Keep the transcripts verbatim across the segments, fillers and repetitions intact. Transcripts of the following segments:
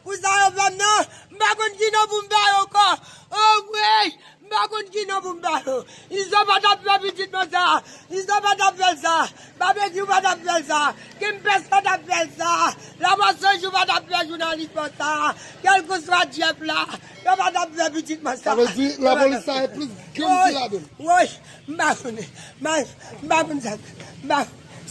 Pou sa yo fè m nan, m pa konn ki non pou m ba yo ankò. Anmwey, m pa konn ki non pou m ba yo. Izo pa t ap fè pitit mwen sa. Izo pa t ap fè l sa. Babekyou pa t ap fè l sa. Kempès pa t ap fè l sa. Lapòs Sanjou pa t ap fè jounalis mwen sa. Kèlkeswa Jeff la, yo pa t ap fè pitit mwen sa. Sa vle di lapolis sa e plis gang ki ladan l. Woy, m pa konnen. M pa, m pa konn sa. M pa,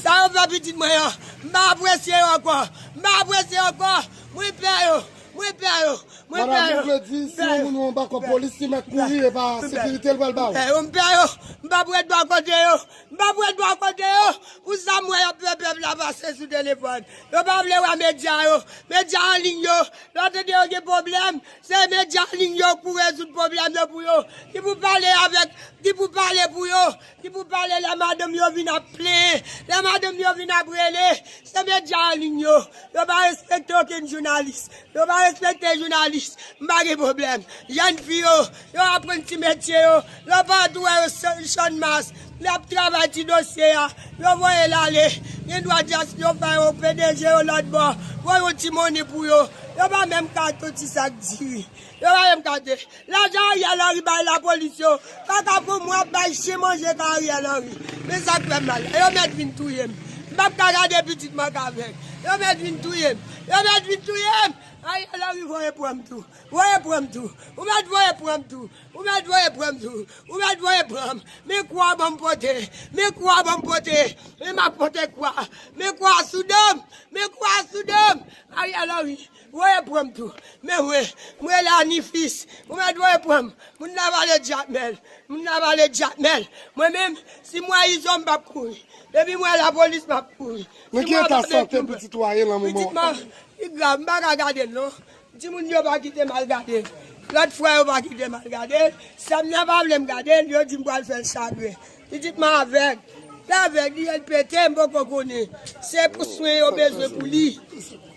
sa yo fè pitit mwen an, m pa apresye yo ankò. M pa apresye yo ankò. Mwen pè yo. Mwen pè yo. Mwen pè yo. Madanm, ou vle di si yon moun ou anba kò polis, li mèt kouri, e pa sekirite l pral ba ou. M pè yo, m pè yo. M p ap ret bò kote yo. M p ap ret bò kote yo. Pou sa m wè y ap fè pèp la pase sou telefòn. Yo pa vle wè medya yo. Medya an liy yo. Lè w tande yo gen pwoblèm, se medya an liy yo pou rezoud pwoblèm yo pou yo. Ki pou pale avèk, ki pou pale pou yo. Ki pou pale lè madanm yo vin ap plenyen, lè madanm yo vin ap rele, se medya an liy yo. Yo pa respekte okenn jounalis. Yo pa respekte jounalis. M pa gen pwoblèm. Jèn fi yo, yo aprann ti metye yo. Lè w pa tou wè yo Channmas, y ap travay ti dosye a. Yo voye l ale. Gen dwa just yo fè yo P D G yo lòt bò. Voye yon ti monnen pou yo. Yo pa menm ka achte yon ti sak diri. Yo pa menm ka achte. Lajan Ariel Henry bay lapolis yo, pa ka pou mwen ap bay chen manje ka Ariel Henry. Men sa k fè m mal la, yo mèt vin touye m. M p ap ka gade pitit mwen k avèg. Yo mèt vin touye m. Yo mèt vin touye m. Ariel Henry voye pran m tou. Voye pran m tou. Ou mèt voye pran m tou. Ou mèt voye pran m tou. Ou mèt voye pran m. Men kou a ban m pote. Men kou a ban m pote. Men m ap pote kou a. Men kou a sou do m. Men kou a sou do m. Ariel Henry. Voye pran m tou. Men mwen, mwen la ni fis. Ou mèt voye pran m. Moun nan pale Jakmèl. Moun nan pale Jakmèl. Mwen menm, si m wè Izo, m p ap kouri. Depi m wè lapolis, m ap kouri. Nan ki eta sante pitit ou a ye lan moman? Pitit mwen, li grav, m pa ka gade l non. Timoun yo pa kite m al gade l. Lòt fwa yo pa kite m al gade l. Sè m nan pa vle m gade l, yo di m pral fè l chagren. Pitit mwen avèg. L avèg, li pete, m poko konnen. Se pou swen yo bezwen pou li.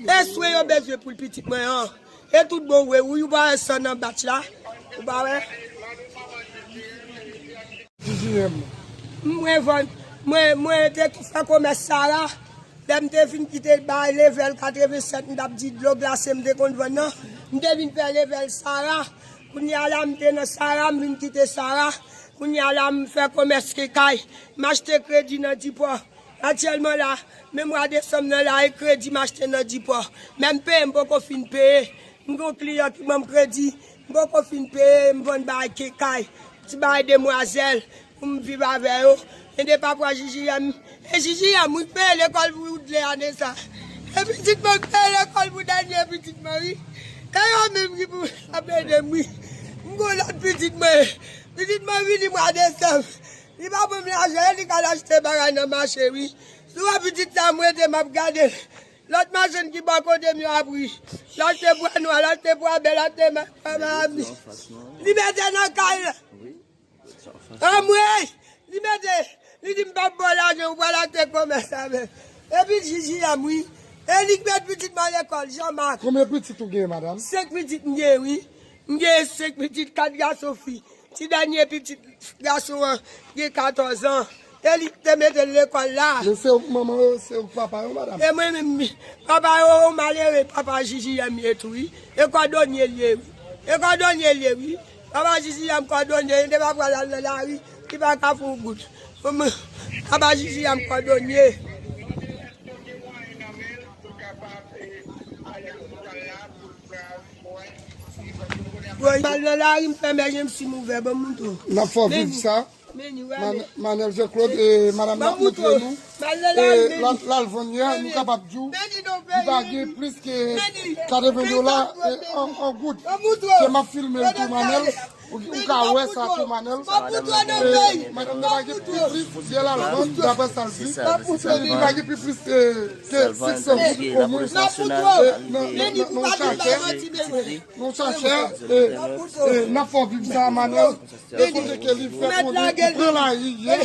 E swen yo bezwen pou l, pitit mwen an. E tout bon vre, wi, ou pa wè san nan batch la? Ou pa wè? Jijiyèm. Mwen vann, mwen, mwen te fè komès Sara. Lè m te fin kite bay level katrevennsèt, m t ap di dlo glase m te konn vann nan. M te vin fè level Sara. Kounye a la, m te nan Sara, m vin kite Sara. Kounye a la, m fè komès kekay. M achte kredi nan Dipò. Aktyèlman la, men mwa desanm nan la, e kredi m achte nan Dipò. Men m peye, m poko fin peye. M gen yon kliyan ki ban m kredi, m poko fin peye, m vann bagay kekay, ti bagay demwazèl, pou m viv avè yo. E de papwa Jijiyèm, e Jijiyèm, wi, k peye lekòl pou wout lè ane sa. E pitit mwen k peye lekòl pou dènye pitit mwen, wi. E yo menm ki pou ap ede m, wi. M gen yon lòt pitit mwen. Pitit mwen vini mwa desanm. Li pa ban m lajan, e li k al achte bagay nan mache, wi. Si w wè pitit sa m rete, m ap gade l. Lòt machann ki bò kote m yo ap ri. L achte pwa nwa, l achte pwa bè, l achte ma-, pwa mayamis. Li mete nan kay la. Anmwey! Li mete, li di m p ap ba w lajan, ou pral achte komès avè m. Epi Jijiyèm, wi. E li k met pitit mwen lekòl, Jean Marc. Konbyen pitit ou gen, madanm? Senk pitit m gen, wi. M gen senk pitit, kat gason fi. Ti dènye pitit gason an gen katòz an. E li te mete l lekòl la. Men se ou k manman yo, se ou k papa yo, madanm? E mwen menm, wi. Papa yo, malere, papa Jijiyèm ye tou, wi. E kòdonye l ye, wi. E kòdonye l ye, wi. Papa Jijiyèm kòdonye, li te pa pral al nan lari, li pa ka fè yon goud. Papa Jijiyèm kòdonye. Woy, m al nan lari, m fèmen je m, si m ouvè, ban m moutre w. N ap fè w viv sa. Manèl Jean Claude, e, madanm n ap moutre nou. E, l al vann yè, nou kapab di w, li pa gen plis ke katreven dola, e, an, an goud. Ke m ap filme l tou, Manèl. Ou, ou ka wè sa tou, Manèl. E, madanm nan pa gen pi plis, si l al vann, daprè sa l di, li pa gen pi plis, e, ke senk san goud omwen. E, nan, nan, nan, nan yon chachè, nan yon chachè, e, e, n ap fè w viv sa, Manèl. E kote ke li fè konnen li pran lari yè,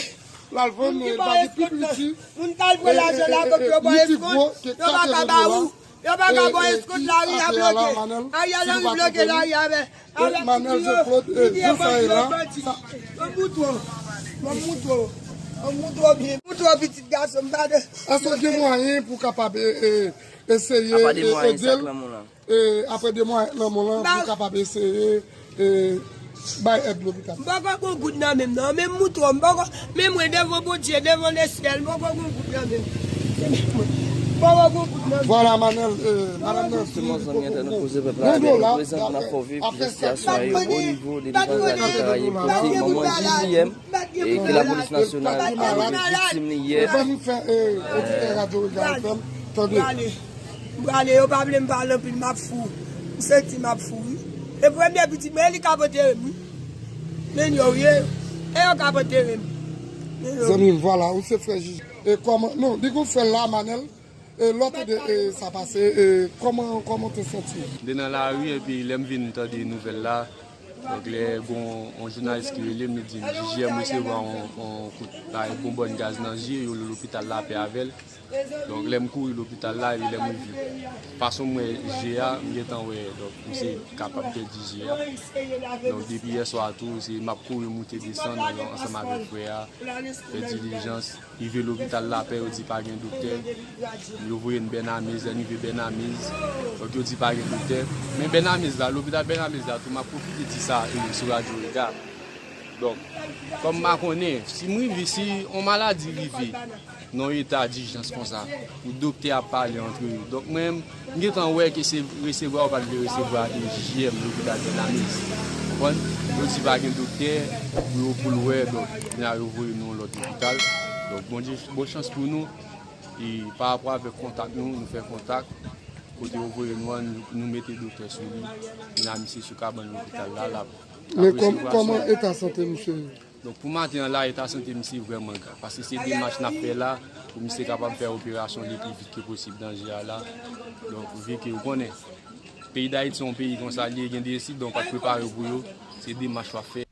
l al vann, e, li pa gen pi piti. Moun k al pran lajan lakòt yo ba w eskont, yo pa ka ba ou. Yo pa ka ba w eskont, lari a bloke. Ariel Henry bloke lari a avè, avèk Manèl Jean Claude, e, jan sa ye la. Ban m moutre w. Ban m moutre w. Ou twò byen, ou twò pitit gason m pa de. Èske w gen mwayen pou w kapab e, e, eseye e, ede l? E, apre de mwa lanmò lan, pou w kapab eseye e, bay èd lopital. M poko gon goud nan men m non, menm moutro m poko, men mwen devan Bondye, devan lesyèl, m poko gon goud nan men m. M poko gon goud nan men m. Vwala, Manèl, e, madanm nan di li poko gon dola, ap fè, ap fè sèt. Manman Jijiyèm, e ke lapolis nasyonal te viktim li yè. Ban nou fè, e, oditè Radyo Regal F M tande. M prale, yo pa vle m pale anpil, m ap fou. M santi m ap fou, wi. E premye pitit mwen, e li k ap antere m, wi. Men yo, wi. E yo k ap antere m. Men yo. Zanmi m, vwala, ou se frè Jiji. E kòman, non, li gon frè l la, Manèl. E lè w tande, e, sa pase, e, kòman, kòman w te santi w? M te nan lari, epi lè m vin tande nouvèl la, donk, lè gon yon jounalis ki rele m, li di m, Jiji, m resevwa yon, yon kout, yon bonbòn gaz nan zye, yo lopital Lapè avè l. Donk, lè m kouri lopital la, epi lè m rive, fason m wè je a, m gentan wè, donk, misye kapab pèdi je a. Donk, depi yè swa tou, se m ap kouri moute desann ansanm avèk frè a, fè dilijans. Rive lopital Lapè, yo di pa gen doktè. Yo voye n Bènamiz, lè n rive Bènamiz, donk yo di pa gen doktè. Men Bènamiz la, lopital Bènamiz la tou, m ap pwofite di sa, e, sou Radyo Rega. Donk, kòm m pa konnen, si m rive, si yon maladi rive nan yon eta dijans konsa, pou doktè ap pale antre yo. Donk, mwen, m gentan wè ke se resevwa yo pa t vle resevwa, e, J J M, lopital Bènamiz. Konprann? Yo di pa gen doktè pou yo, pou l wè, donk, kounye a yo voye nou yon lòt lopital. Donk, Bondye, bon chans pou nou. E pa rapò avèk kontak nou, nou fè kontak. Kote yo voye nou an, nou, nou mete doktè sou li. Kounye a misye sou kabann lopital la, l ap, l ap resevwa swen. Men kòm, kòman eta sante misye ye? Donk, pou maten an la, eta sante misye vrèman grav. Paske se demach n ap fè la, pou misye kapab fè operasyon le pli vit ke posib nan je a la. Donk, vi ke ou konnen, peyi Dayiti se yon peyi konsa l ye, gen de ensidan ou pa t prepare pou yo, se demach w ap fè.